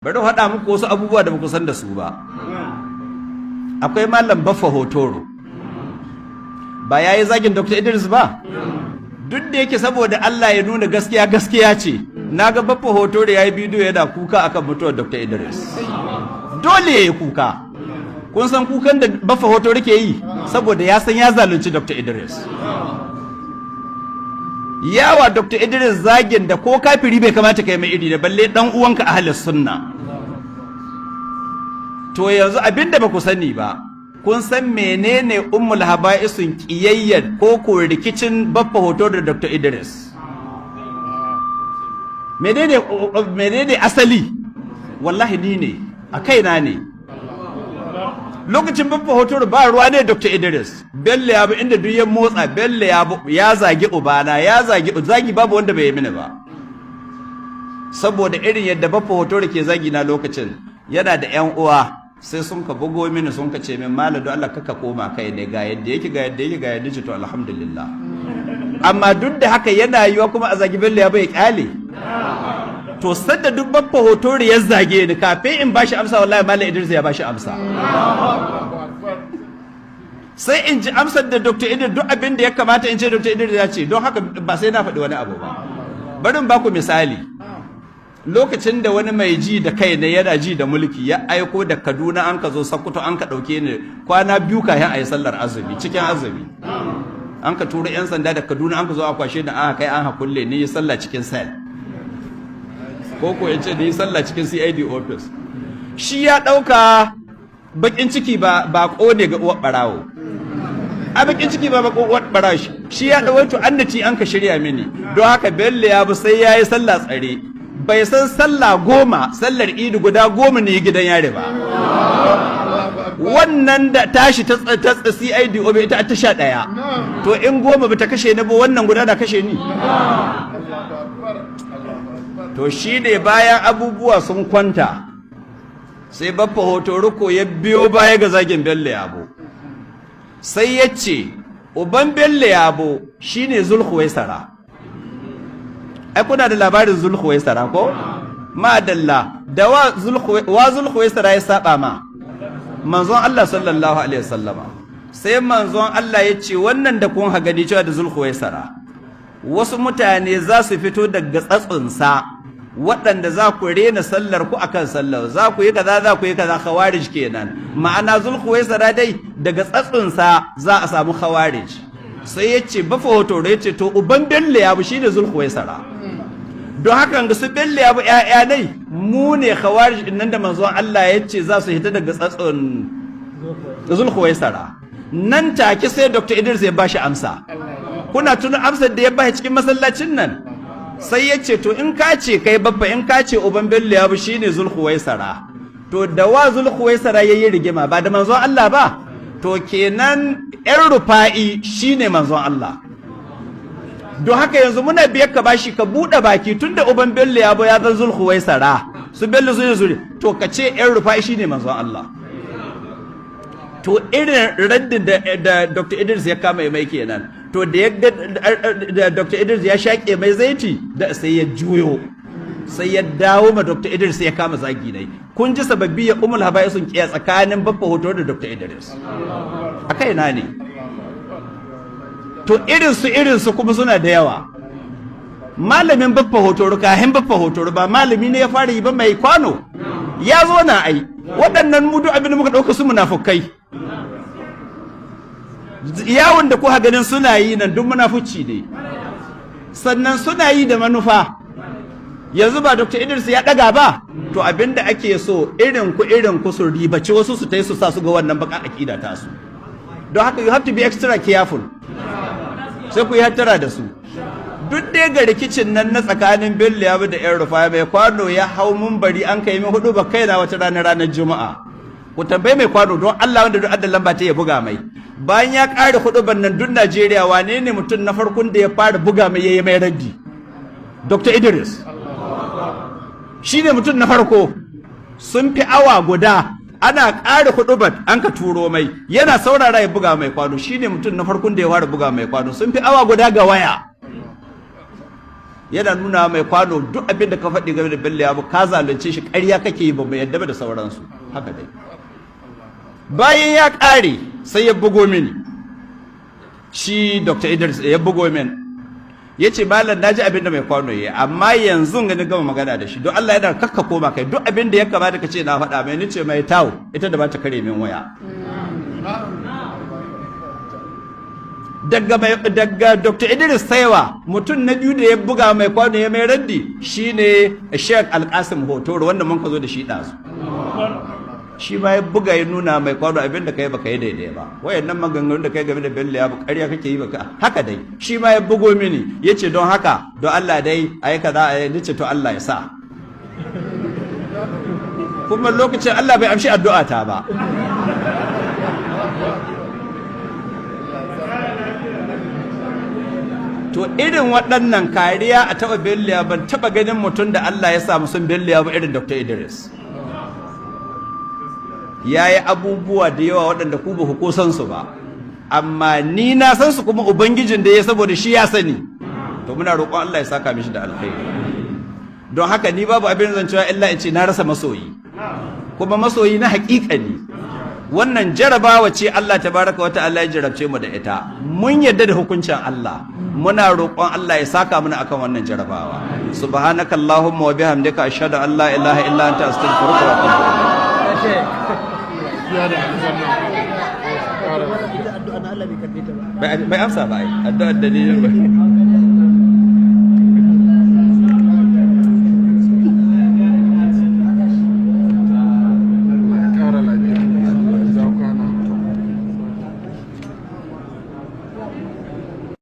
Bari faɗa muku wasu abubuwa da baku san da su ba. Akwai Malam Baffa Hotoro. Ba ya yi zagin Dr. Idris ba? Duk da yake saboda Allah ya nuna gaskiya gaskiya ce, na ga Baffa Hotoro ya yi bidiyo yana kuka akan mutuwar Dr. Idris. Dole ya yi kuka. Kun san kukan da Baffa Hotoro ke yi? Saboda ya san ya zalunci Dr. Idris. Yawa Dr. Idris zagin da ko kafiri bai kamata kai mai iri da balle dan uwanka ahlus sunna. To yanzu abinda ba ku sani ba, kun san menene ummul haba'isun kiyayyar ko rikicin Baffa Hoto da Dr. Idris? Menene asali? Wallahi ni ne, a kaina ne. Lokacin Baffa Hoto ba ruwa ne Dr. Idris. Bello ya bi inda duk ya motsa, Bello ya ya zagi ubana, ya zagi zagi babu wanda bai yi mini ba. Saboda irin yadda Baffa Hoto ke zagi na lokacin, yana da ƴan uwa, sai sun ka bugo mini sun ka ce min, "Malam, don Allah kaka koma kai ne, ga yadda yake, ga yadda yake, ga yadda ce." To alhamdulillah. Amma duk da haka yana yiwa kuma a zagi Bello ya bai kyale. To sadda duk Baffa Hoto ya zage ni, kafin in bashi amsa, wallahi Malam Idris ya bashi amsa. Sai in ji amsar da Dr. Idris, duk abin da ya kamata in ce Dr. Idris ya ce, don haka ba sai na faɗi wani abu ba. Bari in baku misali. Lokacin da wani mai ji da kai ne yana ji da mulki ya aiko da Kaduna an ka zo Sokoto an ka ɗauke ni kwana 2 kafin a yi sallar azumi, cikin azumi. An ka tura 'yan sanda da Kaduna, an ka zo a kwashe ni, an kai an hakulle ni, yi sallah cikin cell. Ko ya ce ni yi sallah cikin CID office. Shi ya ɗauka bakin ciki ba ba ne ga uwar ɓarawo. A bakin ciki ba bako uwar ɓarawo, shi ya ɗauka to annaci an ka shirya mini. Don haka Bello ya bi sai ya yi sallah tsare. Bai san sallah 10, sallar Idi guda 10 ne gidan yari ba. Wannan da tashi ta CID obe ita ta 11. To in 10 ba ta kashe ni ba, wannan guda da kashe ni. To shi ne bayan abubuwa sun kwanta, sai Baffa Hotoruko ya biyo baya ga zagin Bello Yabo, sai ya ce uban Bello Yabo shine Zulhuwaisara. Ai kuna da labarin Zulhuwaisara ko? Madalla. Da wa Zulhuwaisara ya saba ma manzon Allah sallallahu alaihi wasallama. Sai manzon Allah ya ce wannan da kun ha gani cewa da Zulhuwaisara, wasu mutane za su fito daga tsatsunsa waɗanda za ku rena sallar ku akan sallar, za ku yi kaza, za ku yi kaza. Khawarij kenan. Ma'ana Zulhuwaisara dai daga tsatsunsa za a samu khawarij. Sai ya ce Bafa Hoto ya ce to uban Bello ya bu shine Zulhuwaisara. Don haka ga su Bello ya bu ƴaƴa nai, mu ne khawarij din nan da manzon Allah ya ce za su hita daga tsatsun Zulhuwaisara. Nan take sai Dr. Idris ya bashi amsa. Kuna tuna amsar da ya bashi cikin masallacin nan? Sai ya ce to in ka ce kai babba, in ka ce uban Bello ya bu shine Zulhuwaisara, to da wa Zulhuwaisara yayi rigima? Ba da manzon Allah ba? To kenan yan Rufa'i shine manzon Allah. Don haka yanzu muna biyar ka bashi ka buɗe baki, tunda uban Bello ya bo ya zan Zulhuwaisara, su Bello su zuri, to ka ce yan Rufa'i shine manzon Allah. To irin raddin da Dr. Idris ya kama mai kenan. To da ya da Dr. Idris ya shaƙe mai zaiti da sai ya juyo, sai ya dawo ma Dr. Idris ya kama zagi nai. Kun ji sababbi ya umul haba'isun kiya tsakanin Baffa Hoto da Dr. Idris a kaina ne. To irin su irin su kuma suna da yawa. Malamin Baffa Hoto, kahin Baffa Hoto ba malami ne ya fara yi ba, mai kwano ya zo na. Ai waɗannan mu duk abin da muka ɗauka su munafukai, yawon da kuka ganin suna yi nan duk munafuci ne, sannan suna yi da manufa. Yanzu ba Dr. Idris ya ɗaga ba? To abinda ake so irin ku su ribaci wasu su tai su sa su ga wannan baka akida ta su. Don haka you have to be extra careful, sai ku yi hattara da su. Duk dai ga rikicin nan na tsakanin Bello Yabo da yan Rufa, mai kwano ya hau mumbari an kai min hudu ba kaina wata ranar, ranar Juma'a. Ku tambayi mai kwano don Allah, wanda duk adda lamba ta ya buga mai. Bayan ya ƙare hudu nan, duk Najeriya wane ne mutum na farkon da ya fara buga mai yayi mai raddi? Dr. Idris shi ne mutum na farko. Sun fi awa guda ana ƙare hudubar an ka turo mai, yana saurara ya buga mai kwano. Shi ne mutum na farkon da ya fara buga mai kwano. Sun fi awa guda ga waya. Yana nuna mai kwano duk abin da ka faɗi game da Bello Yabo ka zalunce shi, ƙarya kake yi, ba mu yadda ba da sauransu. Haka dai bayan ya ƙare sai ya bugo mini, shi Dr. Idris ya bugo min, ya ce, "Malam, na ji abin da mai kwano ya, amma yanzu ga ni gama magana da shi, don Allah yana kakka koma kai duk abin da ya kamata ka ce na faɗa mai." Ni ce mai tawo ita da ba ta kare min waya. Daga Dr. Idris Saiwa, mutum na biyu da ya buga mai kwano ya mai raddi shine Sheikh Alkasim Hotoro, wanda mun ka zo da shi ɗazu. Shi ma ya buga ya nuna mai kwano abin da kai baka yi daidai ba, wayannan maganganun da kai game da Bello Yabo ƙarya kake yi baka. Haka dai shi ma ya bugo mini, yace don haka don Allah dai ayi kaza ayi. Nace to Allah ya sa. Kuma lokacin Allah bai amshi addu'a ta ba. To irin waɗannan kariya a taɓa Bello, ban taɓa ganin mutum da Allah ya samu sun Bello ba irin Dr. Idris. Ya yi abubuwa da yawa waɗanda ku ba ku san su ba, amma ni na san su, kuma ubangijin da ya saboda shi ya sani. To muna roƙon Allah ya saka mishi da alkhairi. Don haka ni babu abin zan cewa illa in ce na rasa masoyi, kuma masoyi na haƙiƙa ne. Wannan jarabawa ce Allah tabaraka wa ta'ala ya jarabce mu da ita. Mun yarda da hukuncin Allah, muna roƙon Allah ya saka mana akan wannan jarabawa. Subhanakallahumma wa bihamdika, ashhadu an la ilaha illa anta, astaghfiruka wa atubu ilaik. Bai amsa ba ai addu'ar da ni.